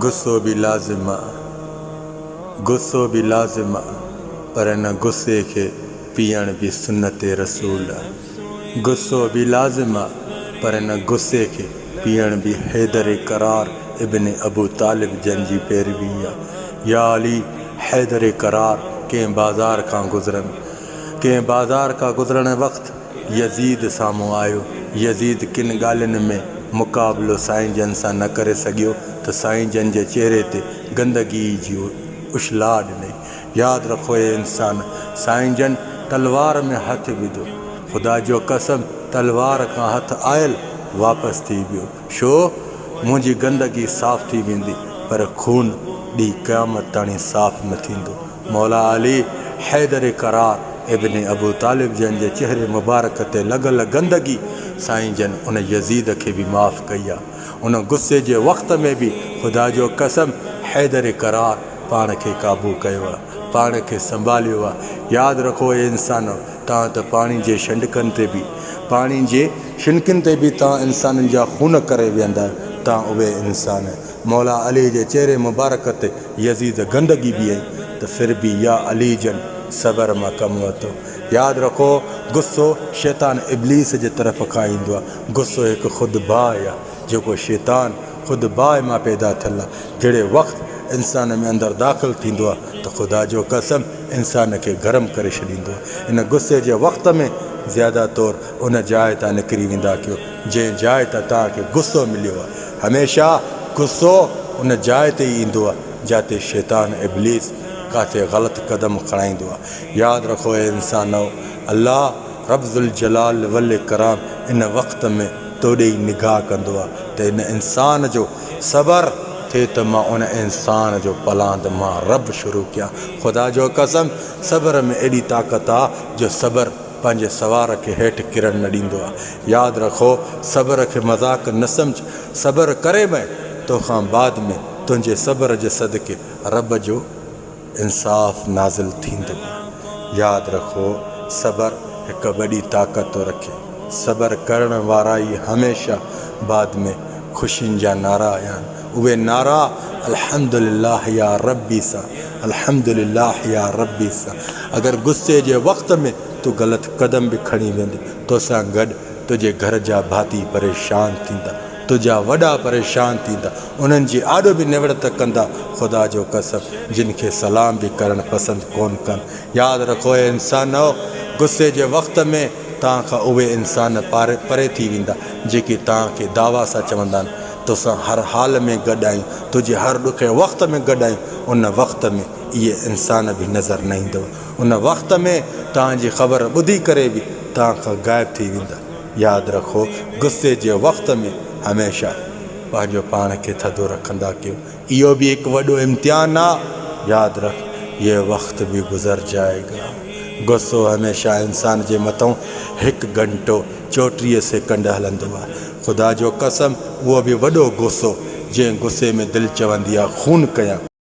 غصو به لازم آ، غصو به لازم آ، پر ان غصي کي پيئڻ به سنت رسول آ. غصو به لازم آ، پر ان غصي کي پيئڻ به حيدر ڪرار ابن ابو طالب جن جي پيروي آ. يا علي حيدر ڪرار ڪنهن بازار کان گذرن. ڪنهن بازار کان گذرڻ وقت يزيد سامهون آيو. يزيد ڪن ڳالهين ۾ مقابلو سائين جن سان نه ڪري سگهيو ته سائين جن جي چهري تي گندگي جي اڇلاء ڏنئي. ياد رکو اي انسان! سائين جن تلوار ۾ هٿ وڌو. خدا جو قسم تلوار کان هٿ آيل واپس ٿي ويو. شو؟ منهنجي گندگي صاف ٿي ويندي پر خون ڏينهن قيامت تاڻي صاف نه ٿيندو. مولا علي حيدر ڪرار ابن ابو طالب جن جي چهري مبارڪ تي لڳل گندگي سائين جن ان يزيد کي به معاف ڪئي آ. ان غصي جي وقت ۾ به خدا جو قسم حيدر ڪرار پاڻ کي قابو ڪيو آ، پاڻ کي سنڀاليو آ. ياد رکو اي انسانو! توهان ته پاڻي جي شنڊڪن تي به پاڻي جي شنڪن تي به توهان انسانن جا خون ڪري ويهندا آهيو، توهان اهي انسان مولا علي جي چهري مبارڪ تي يزيد گندگي به ائين ته ڦر به يا علي جن صبر مان ڪم ورتو. ياد رکو غصو شيطان ابليس جي طرف کان ايندو آهي. غصو هڪ خود باهه آهي جيڪو شيطان خود باهه مان پيدا ٿيل آهي. جهڙي وقت انسان ۾ اندر داخل ٿيندو آهي ته خدا جو قسم انسان کي گرم ڪري ڇڏيندو آهي. ان غصي جي وقت ۾ زياده طور ان جاء تان نڪري ويندا ڪيو جنهن جاء تان توهان کي غصو مليو آهي. هميشه غصو ان جاء تي ئي ايندو آهي جاتي شيطان ابليس ڪاٿي غلط قدم کڻائيندو آهي. ياد رکو اي انسانؤ! الله رب ذوالجلال والاڪرام ان وقت ۾ توڏي ئي نگاهه ڪندو آهي ته ان انسان جو صبر ٿئي ته مان ان انسان جو پلاند مان رب شروع ڪيان. خدا جو قسم صبر ۾ ايڏي طاقت آهي جو صبر پنهنجي سوار کي هيٺ ڪرڻ نه ڏيندو آ. ياد رکو صبر کي مذاق نه سمجھ، صبر ڪري مئي توکان بعد ۾ تنهنجي صبر جي صدقي رب جو انصاف نازل ٿيندو آ. ياد رکو صبر هڪ وڏي طاقت ٿو رکي. صبر ڪرڻ وارا ئي هميشه بعد ۾ خوشين جا نعرا آهن. اهي نعرا الحمدلله يا ربي سان الحمدلله يا ربي سان اگر غصي جي وقت ۾ تون غلط قدم به کڻي ويندين توسان گڏ تنهنجي گهر جا ڀاتي پريشان ٿيندا تنهنجا وڏا پريشان ٿيندا انهن جي آڏو به نوڙت ڪندا خدا جو قسم جن کي سلام به ڪرڻ پسند ڪون ڪن ياد رکو اي انسانؤ غصي جي وقت ۾ توهان کان اهي انسان پري ٿي ويندا جيڪي توهان کي دعويٰ سان چوندا آهن توسان هر حال ۾ گڏ آهيون، تنهنجي هر ڏکئي وقت ۾ گڏ آهيون، ان وقت ۾ اهي انسان به نظر نه ايندؤ، ان وقت ۾ توهان جي خبر ٻڌي ڪري به توهان کان غائب ٿي ويندا. ياد رکو غصي جي وقت ۾ هميشه پنهنجو پاڻ کي ٿڌو رکندا ڪيو. اهو به هڪ وڏو امتحان آ، ياد رک يه وقت به گذر جائي گا. غصو هميشه انسان جي مٿئون هڪ گهنٽو 34 سيڪنڊ هلندو آ. خدا جو قسم اهو به وڏو غصو جنهن غصي ۾ دل چوندي آ خون ڪيان.